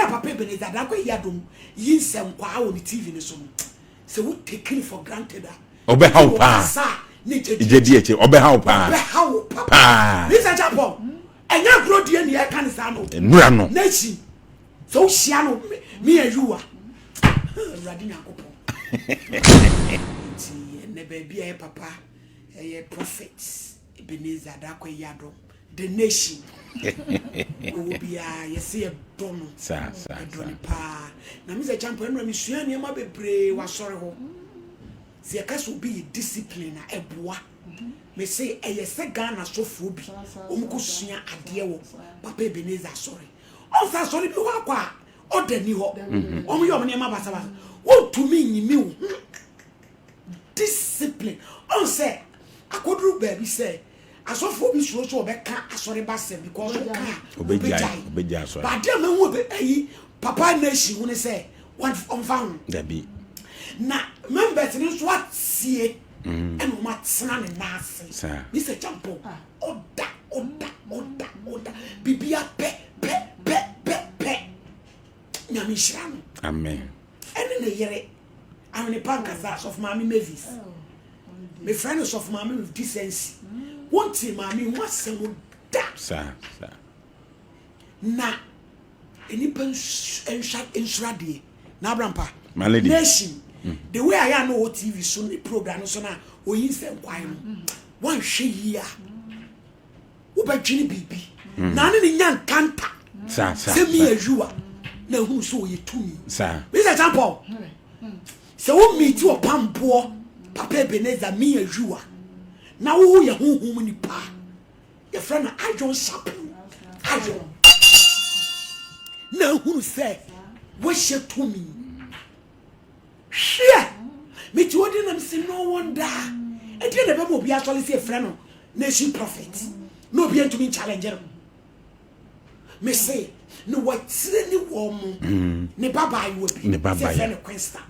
Papa Ebenezer Darko Yiadom yi nsɛnkwaa wɔ ne TV no so no, sɛ wo take it for granted a, Ɔbɛha wo paa. Ɔkasa a ne gya gya di akyire, ɔbɛha wo paa. Ɔbɛha wo papa. Paa. Mr. Acheampong, ɛnyɛ agorɔ die ne yɛka ne saa no. Nnura no. N'akyi, sɛ wohyia no me and you a, Awurade Nyankopɔn. Nti ɛnɛ baabi a ɛyɛ papa, ɛyɛ Prophet Ebenezer Darko Yiadom, the nation. Ɔwɔ biara yɛsɛ yɛdɔ no. Saa, saa, Yɛdɔ saa. no paa. Na Mr. Acheampong, ɛnura mesua nneɛma bebree wɔ asɔre hɔ. Sɛ yɛka sɛ obi yɛ discipline a, ɛboa. Mese ɛyɛ sɛ Ghana sɔfoɔ bi wɔn kɔ sua adeɛ wɔ Papa Ebenezer asɔre. Ɔnsa asɔre bi hɔ akɔ a ɔda ni hɔ. Wɔn yɛ wɔn nneɛma basabasa. Wɔntumi nyimi wo ho. Discipline. Ɔnsɛ akɔduru baabi sɛ asɔfoɔ bi suro so ɔbɛka asɔre ba sɛm because ɔka a Ɔbɛgyae, ɔbɛgyae asɔre. But adeɛ a mehu ɔbɛ ayi Papa Nation ho ne sɛ ɔmfa ho. Dabi. Na members no nso atie ɛna wɔn atena ne nan ase. Saa. Mr. Acheampong, ɔda ɔda ɔda ɔda bibia pɛ pɛ pɛ pɛ pɛ. Nyame nhyira no. Amen. Ɛne ne yere ahwene pa nkasa, Sɔfo Maame Mavis. Mefrɛ no Sɔfo Maame with decency. Wonte maame ho asɛm da. Saa saa. Na nipa nhwa nsuradeɛ na abrampa. My lady. Nation. The way I am no TV so ne program no so na oyi nsɛnkwan no. Wanhwɛ yie a, wobɛdwene biribi. Na ne ne nya nkanta. Saa saa. Sɛ mi adwuma na ehunu sɛ ɔyɛ tumi. Saa. Mr. Acheampong, sɛ wo meet ɔpamboɔ Papa Ebenezer mi adwuma na wo yɛ honhom nipa a, yɛfrɛ no iron sharpen iron na ehunu sɛ wɔhyɛ tumi. Hwɛ, mete hɔ di nam sɛ no wonder ɛdeɛ na ɛbɛma obi asɔre sɛ yɛfrɛ no nation prophet na obi ntumi challenge no. Mese ne watire ne wɔn mo ne ba baayewa bi Ne ba sɛ yɛfrɛ baayewa. no Quinsta.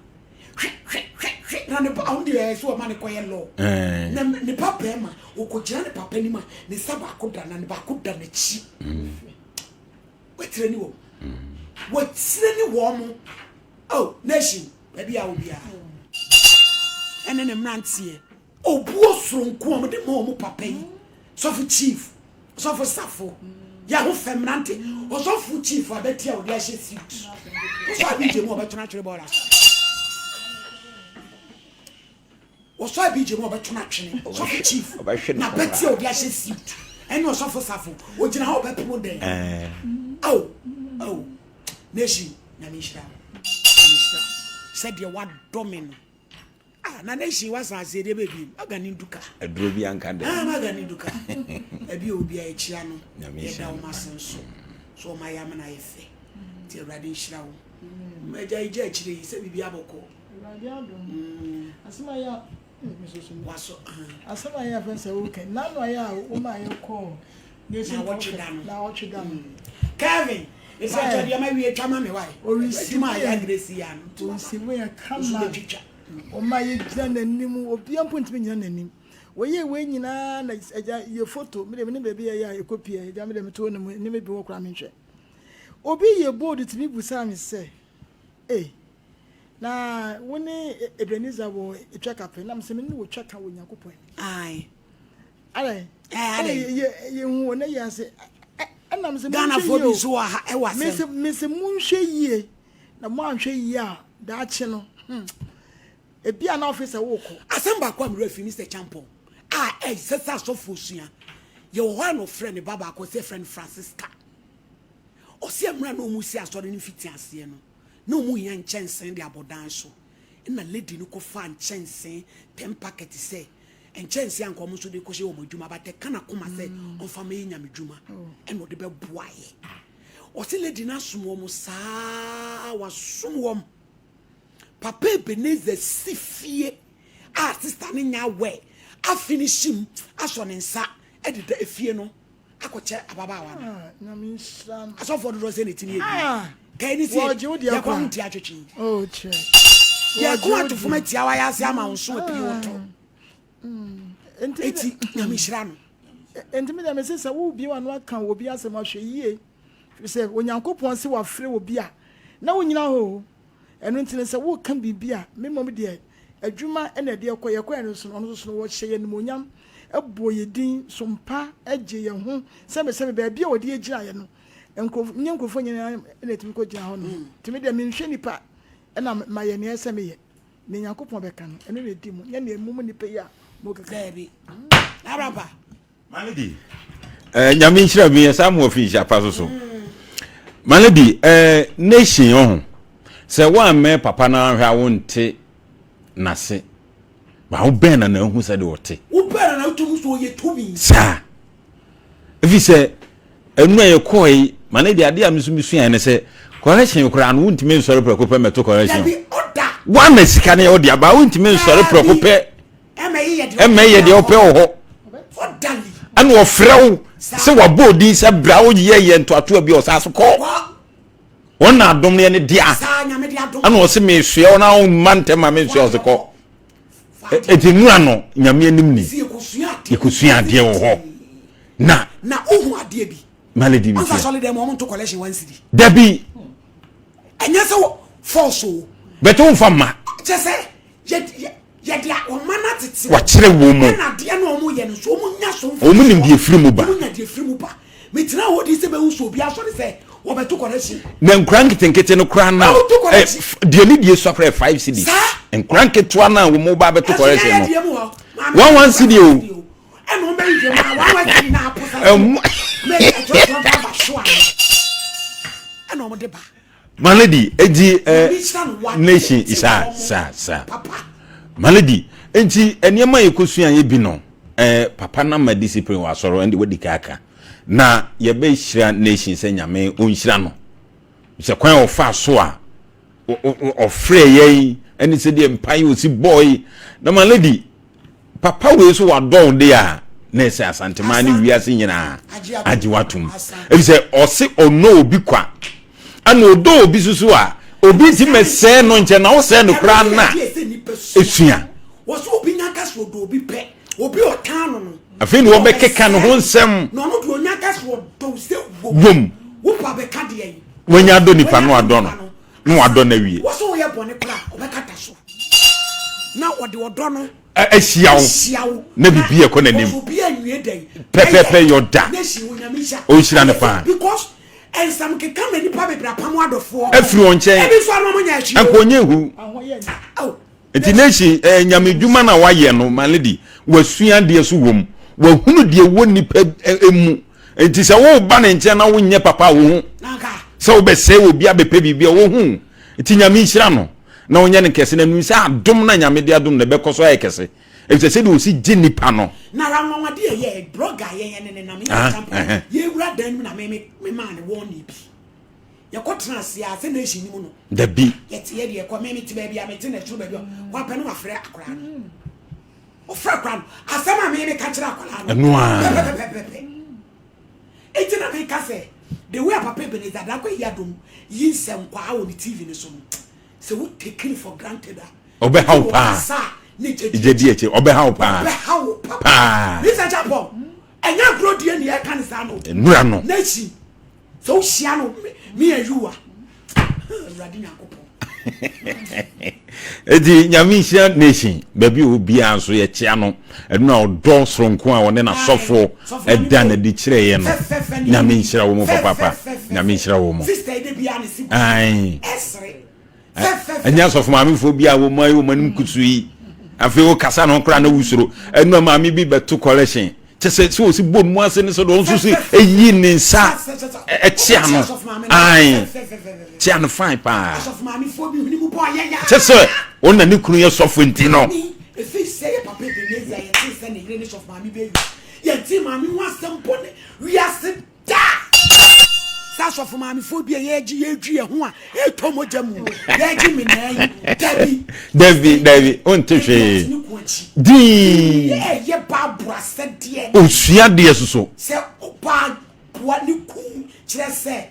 Hwɛ hwɛ hwɛ hwɛ, na ne ba ɔno deɛ ɛyɛ sɛ ɔma ne kɔyɛ law. Na ne ba bɛrima ɔkɔgyina ne papa anim a, ne nsa baako da na ne baako da n'akyi. Watire ne wɔn, watire ne wɔn mo. Oh, nation, baabi a obiara ɛne ne mmeranteɛ obuo soronko a wɔde ma wɔn papa yi, Sɔfo Chief, Ɔsɔfo Safo, yɛ ho fɛ mmerante. Ɔsɔfo Chief abɛti a ɔde ahyɛ suit, ɔsɔ abigye mu a ɔbɛtona atwere bɔɔla so, ɔsɔ abigye mu a ɔbɛtona atwene. Ɔsɔfo Chief Ɔbɛhwɛ ne na abɛti a ɔde ahyɛ suit ɛne Ɔsɔfo Safo ogyina hɔ ɔbɛpono dɛn. Awo awo, nation, Nyame nhyira wo, Nyame nhyira wo sɛdeɛ wadɔ me no. Ah, na nation wasan ase deɛ baabi maga ne duka. Aduro bi anka dɛ. Ah, maga ne duka ebi a obi a akyia no. Nyame yɛda nhyira wo no. ase nso so ɔma yɛ amena yɛ fɛ nti Awurade nhyira wo. Magya yi gya akyire yi sɛ biribi abɔkɔ. Awurade adom. Asɛm a yɛ a me so so. Waso ah. Asɛm a yɛ afɛ sɛ woka nanu a yɛ a woma yɛ kɔɔ nation Na wɔtwe da no. Na wɔtwe da no. Kevin mepakyɛ deɛ ma wie twa ma me wae. Ɔresi adwuma a yɛ. yɛ agresi yɛ ano nti waba. Ɔsi mu yɛ Nso kama. bɛtwitwa. Ɔma yɛgyina n'anim, obiara mpo ntumi nyina n'anim. Wɔyɛ wei nyinaa na agya yɛ photo, mede me ne baabi yɛ a ɛkɔ pie, agya mede me to ne mu ne me bi wɔ koraa menhwɛ. Obi yɛ bold tumi busaa me sɛ, "Ei, na wo ne Ebenezer wɔ etwa kape?" Na mesɛ me ne wɔ twa ka wɔ Nyankopɔn anim. Ae. Adɛn? Eh, adɛn? Yɛ yɛhu wɔ ne yɛ ase. Ɛna mesɛ monhwɛ Ghanafoɔ yie bi o. nso wɔ ha ɛwɔ asɛm. Mesɛ monhwɛ yie na moanhwɛ yie a daakye no ebi a na ɔfe sɛ wokɔ. Asɛm baako a mmerɛ fi Mr. Acheampong a ɛsɛ sɛ asɔfoɔ sua, yɛwɔ hɔ a na ɔfrɛ ne ba baako sɛ yɛfrɛ no Francisca. Ɔsɛ mmerɛ na ɔmu si asɔre no mfiti aseɛ no na ɔmu hia nkyɛnsee de abɔ dan so, ɛna lady no kɔfa nkyɛnsee 10 packet sɛ nkyɛnsee anka ɔmo nso de kɔhyɛ wɔn adwuma but ɛka n'akoma sɛ ɔmfa mɛyɛ nyame dwuma ɛna ɔde bɛboa yɛ. Ɔsɛ lady no asom wɔn saa, wasom wɔn. Papa Ebenezer si fie a sister no nya awɛ afinish mu asɔ ne nsa ɛdeda efie no akɔkyɛ ababaawa no. Ah, Nyame nhyira no. Asɔfoɔ dodoɔ sɛ ne timi yɛ Ah, bi kae ne sie wɔgye wo deɛ yɛkɔ kɔ a. ho tia twetwe. Oh, kyerɛ. Yɛko Wɔgye wo ato fam deɛ. atia wayɛ ase ama wo so apii wo to. Enti eti Nyame nhyira no. Enti mi deɛ mese sɛ wobie w'ano aka obi asɛm ahwɛ yie, firi sɛ Onyankopɔn se wafrɛ obi a Na wonnyina hɔ o. Ɛno nti no, sɛ woreka biribi a, me mmom deɛ, adwuma na ɛde ɛkɔ. Yɛkɔɛ no nso no, ɔno nso so no, wɔhyɛ yɛn animuonyam, bɔ yɛn din, so mpa gye yɛn ho sɛbesɛbe. Baabi a wɔde yɛn gyinaeɛ no, nkurɔfo, nyɛ nkurɔfoɔ nyinaa na ɛtumi kɔgyina hɔ nom. Nti me deɛ, menhwɛ nnipa na mayɛ nea ɛsɛ sɛ meyɛ. Nea Nyankopɔn bɛka no, ɛno na ɛdi mu, nyɛ nea mo mu nnipa yi a mokeka. Daabi. Abraba. Malady, eh, nyame nhyira bi yɛ saa mo afi nhyia pa so so. Malady, eh, nation ɔho. Sɛ woammɛ papa no ahwɛ a wonte n'ase. Ba wo bɛn na na ahu sɛ de ɔte. Wo bɛn na na wotum so ɔyɛ tumi. Saa. Efi sɛ ɛnu a yɛkɔɔ yi, malady adeɛ a me nso mesuae ne sɛ correction koraa no wontumi nsɔre prɛko pɛ mɛto correction. Woana sika no yɛ wode aba wontumi nsɔre prɛko pɛ. Ɛmɛ yɛ deɛ ɔpɛ wɔ hɔ. Ɛna ɔfrɛ wo sɛ wabɔ odin sɛ bra woyɛ yɛ ntoatoa bi ɔsaa so kɔ. Wɔn na adom no yɛ ne dea. Ɛna ɔse mesoɛ wo na womma ntɛm ma mensoɛ ɔse kɔ. Ɛti nura no nyame anim ni. Yɛkɔsua adeɛ wɔ hɔ. Na. Na wohu adeɛ bi. Malady bi tiɛ. Ɔnsa dɛm wɔn nto collection one cedi. Dabi. Ɛnyɛ sɛ force o. Bɛtɛ wo nfa ma. Kyɛ sɛ yɛ yɛde ɔma no atete wakyerɛ wɔn mu ɛna adeɛ no wɔn yɛ no so wɔn nya so mfa wɔn nim deɛ firi mu ba wɔn nya deɛ firi mu ba metena hɔ di sɛ bɛhu so obi asɔre sɛ wɔbɛto kɔrɛhye na nkura nketenkete no koraa na deɛ ne deɛ sua koraa five cedis nkura nketewa no a wɔn ba bɛto kɔrɛhye no one one cedi o ɛna wɔn bɛyi dwom na one one cedi na aposa so mɛ ɛtɔtɔ driver so ano ɛna wɔn de ba. Malady eti ɛ nation saa saa saa Malady nti nneɛma yɛ kosua yɛ bi no ɛ papa na ma discipline wɔ asɔrɔ ɛnde wadi kaaka na yɛbɛhyira nation sɛ nyame ɔnhyira no sɛ kwan ɔfa so a ɔfrɛ yɛn ɛne sɛdeɛ mpaeɛ ɔsi bɔɔe na Malady Papa wei so wadɔn de a na ɛsɛ Asanteman ne wiase nyinaa agye watom. Efisɛ ɔse ɔnɔ obi kwa. Ɛna ɔdɔ obi soso a obi nti mɛsɛɛ no nkyɛn na wosɛɛ no koraa na esua. Wɔsɛ obi nya ka sɛ ɔdɔ obi pɛ, obi ɔtan no no. Afei na wɔbɛkeka ne ho nsɛm. Na ɔno deɛ ɔnya ka sɛ ɔdɔ sɛ wom. Wopa bɛka deɛ yi. Wanya adɔ nipa no adɔ no. Na wadɔ no awie. Wɔsɛ woyɛ bɔne koraa ɔbɛkata so. Na ɔde ɔdɔ no ahyia wo na biribi ɛkɔ n'anim pɛpɛpɛ yɛ ɔda ɔnhyira no paa nsɛm keka ma nipa bebree apam adɔfoɔ afiri wɔn nkyɛn ebi nso ano ɔmo nyɛ akyi nka ɔnyɛ hu nti nation ɛɛ eh, nyame dwuma na wayɛ no my lady wasua adeɛ so wɔm wahunu deɛ wɔ nipa eh, eh, mu nti sɛ woba ne nkyɛn na wonyɛ papa a wo ho sɛ wobɛsɛe obi abɛpɛ biribi a wohu nti nyame nhyira no na ɔnyɛ no kɛse na nim sɛ adom na Nyame de adom no ɛbɛkɔ so ayɛ kɛse efisɛ sɛdeɛ ɔsi gye nipa no. Na anwanwade a ɛyɛ blogger a yɛn ne ne nam yɛ ah, champion yɛwura dan no mu na me me maa ne wɔn ne bi yɛkɔ tena ase a sɛ nation ni mu no dabi yɛte yɛ deɛ kɔ me me te baabi a me te na ɛsoro baabi a wapɛ no wafrɛ akwaraa no ɔfrɛ akwaraa no asɛm a me me ka kyerɛ akwaraa no ɛno a pɛpɛpɛpɛpɛ eti na me ka sɛ the way a papa Ebenezer Darko yi adom yi nsɛnkwaa wɔ ne TV no so no Sɛ wo take no for granted a. Ɔbɛha wo paa. Gye di akyire. Ɔbɛha wo paa. Ɔbɛha wo papa. Paa. Mr. Japan, ɛnyɛ agorɔ die ne ɛka ne saa no. Nnura no. N'akyi, sɛ wohyia no me and you a, Awurade Nyankopɔn. Eti nyame nhyira nation baabi a obiara nso yɛkyea no ɛno a ɔdɔ soronko a ɔne n'asɔfo ɛda n'adi kyerɛ yɛ no nyame nhyira wɔ mu papaapa nyame nhyira wɔ mu ɛnyɛ asɔfo maamefoɔ bi a wɔn ayɛ wɔn anim kusu yi afei wokasa no koraa na wusoro ɛno a maame bi bɛto kɔlɛhyɛn kyɛ sɛ sɛ ɔsi bɔ mu ase ne sɛ deɛ ɔnso so ɛyi ne nsa ɛkyea no ae kyea no fine paa kyɛ sɛ wɔn na ne kunu yɛ sɔfo nti no Yɛnte maame ho asɛm bɔne wiase da. Sɛ asɔfo maamefoɔ bi a yɛgye yɛdwi yɛn ho a ɛtɔ mogya mu yɛgye menaa yi dabi. Dabi dabi wonte hwee dii. Ɛyɛ baabura sɛdeɛ. Osua deɛ soso. Sɛ ɔbaa boa ne kun kyerɛ sɛ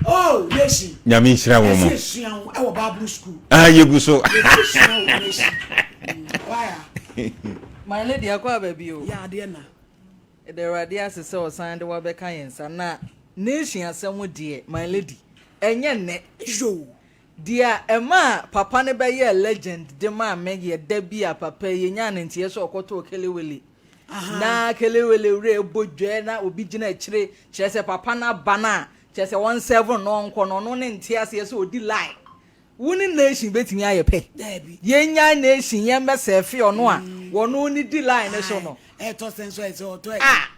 oh nation. Nyame nhyira wɔn mo. Ɛsɛ esua wo ɛwɔ baabura school. Ah yegu so. Yɛsua wo nation. Why? My lady akɔ aba bio. Yɛ adeɛ na. Yɛda Awurade ase sɛ ɔsan de wo abɛka yɛn nsa na nation asɛm deɛ my lady ɛnyɛ nnɛ. Yoo. Deɛ ɛmaa papa no bɛyɛɛ legend de maa me yɛ da bi a papa yi yɛnyaa no nteɛ sɛ ɔkɔtɔɔ kelewele. Na kelewele wura ɛbɔ dwa na obi gyina akyire kyerɛ sɛ papa no aba no a kyerɛ sɛ wɔnsɛvo no na ɔnkɔ no ɔno ne nte aseɛ sɛ ɔdi line. Wo ne nation bɛtumi ayɛ pɛ? Daabi. Yɛnyae nation yɛmmɛ sɛɛfe ɔno a wɔno ne di line no so no. Ɛtɔ sɛn so ɛsɛ ɔtɔ ɛ. Ah!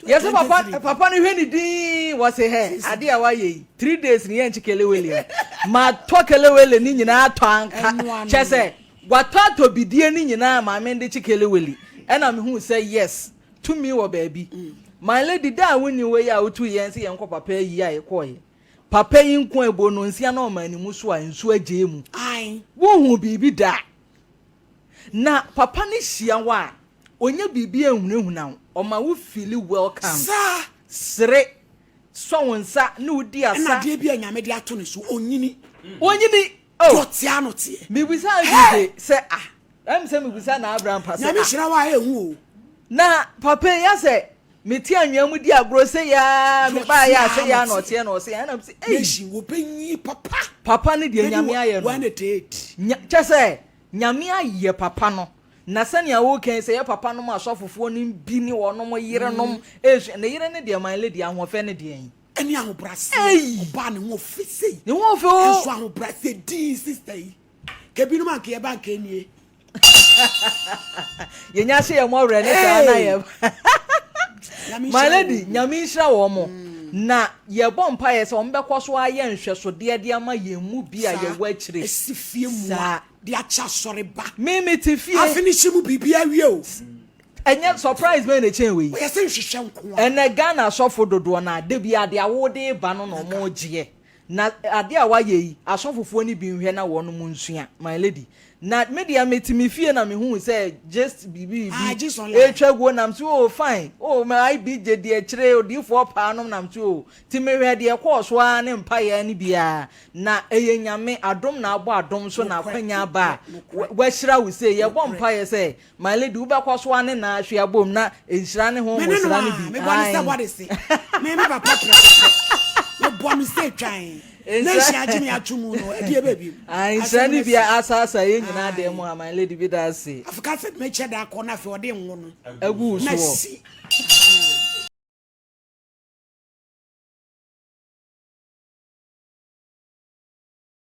Yɛsɛ papa papa no hwɛ ne din wɔse hɛ ade a wayɛ yi 3 days ne yɛnkye kelewele a matɔ kelewele ne nyinaa atɔ anka kyɛ sɛ watɔ atɔ bidie ne nyinaa maame de kye kelewele ɛna mehu sɛ yes tumi wɔ baabi my lady da a wonni wei a wotu yɛn sɛ yɛnkɔ papa ayi a yɛkɔɔyɛ Papa yi nko a ɛbɔ no nsia na ɔmaa ne mu so a nsuo agyee mu. Wohuu biribi da? Na papa no hyia wo a, ɔnyɛ biribi anhunahuna wo. Ɔma wo feeli welcomed. Saa. Sere, sɔ wo nsa ne wo di asa. Ɛna adeɛ bi a Nyame de ato ne so, ɔnyini. Ɔnyini! Oh! Deɛ ɔteɛ ara na ɔteɛ. Mebisaa Hey! Dide sɛ ah, ɛm sɛ mebisa Naa Abrampa sɛ Nyame ah. hyira wo a ɛnhu o. Na papa yi asɛ mete anwea mu di agorɔ sei aa Deɛ mebaeɛ ɔteɛ a ara sei na aa na ɔteɛ. ɔteɛ na ɔse ɛna mese ei. Nation wɔbɛnyi papa. Papa no deɛ Many Nyame ayɛ no. one at eight. Nya kyɛ sɛ Nyame ayɛ papa no na sɛnea woka yi sɛ yɛ papa nom asɔfofoɔ nom bi ne wɔnom yerenom ɛresua ne yere no deɛ my lady ahoɔfɛ no deɛn. Ɛne ahobraseɛ Ei! ɔbaa ne ho ɔfɛ sei. Ne ho ɔfɛ o. Ɛnso ahobraseɛ dii sister yi. Kebinom anka yɛba anka nie. Yɛnya hyɛ yɛn mɔwerɛ ne saa na yɛ. My lady, nyame nhyira wɔn mo. Na yɛbɔ mpaeɛ sɛ wɔn bɛkɔ so ayɛ nhwɛsodeɛ de ama yɛn mu bi a yɛwɔ akyire. Esi fie mua de akyɛ asɔre ba. Me me te fie. Afe ne hyɛ mu biribi awie o. Ɛnyɛ surprise bɛn na ɛkyɛn wei. Wɔyɛ sɛ nhwehwɛ nko a. Ɛnɛ Ghana asɔfo dodoɔ no a da bi adeɛ a wode ba no na wɔn gyeɛ. Na adeɛ a wayɛ yi, asɔfofoɔ no bi nhwɛ na wɔnom nsua, my lady. Na me deɛ mete me fie na mehuu sɛ just biribi Ah, biribi just online. retwa guo nam so oh fine, oh me IBJ deɛ akyire odiyifoɔ paa nom nam so oh. Nti mehwɛ deɛ ɛkɔɔ so ara ne mpaeɛ no biara na ɛyɛ Nyame adom na abɔ adom so na Nokorɛ, akwanya aba a nokorɛ, nokorɛ. wahyira wo sei. Yɛbɔ Nokorɛ. mpaeɛ sɛ My lady wobɛkɔ so ane naa ahwe abom na nhyira ne ho Me ne no nwosra no a, bi mebɔ no sɛ ae. bɔde se. Me me papa prɛko pɛ. Mebɔ no sɛ twan. Na Nhyira nhyira gye me ato mu no, ɛdeɛ bɛ bi. Ae nhyira Asɛm no no bi asi. asaasa yɛn nyinaa dan Ae. mu a my lady bi da ase. Afei ka sɛ mekyɛ da akɔ na afei ɔde ngo no Agu wo na soɔ. si.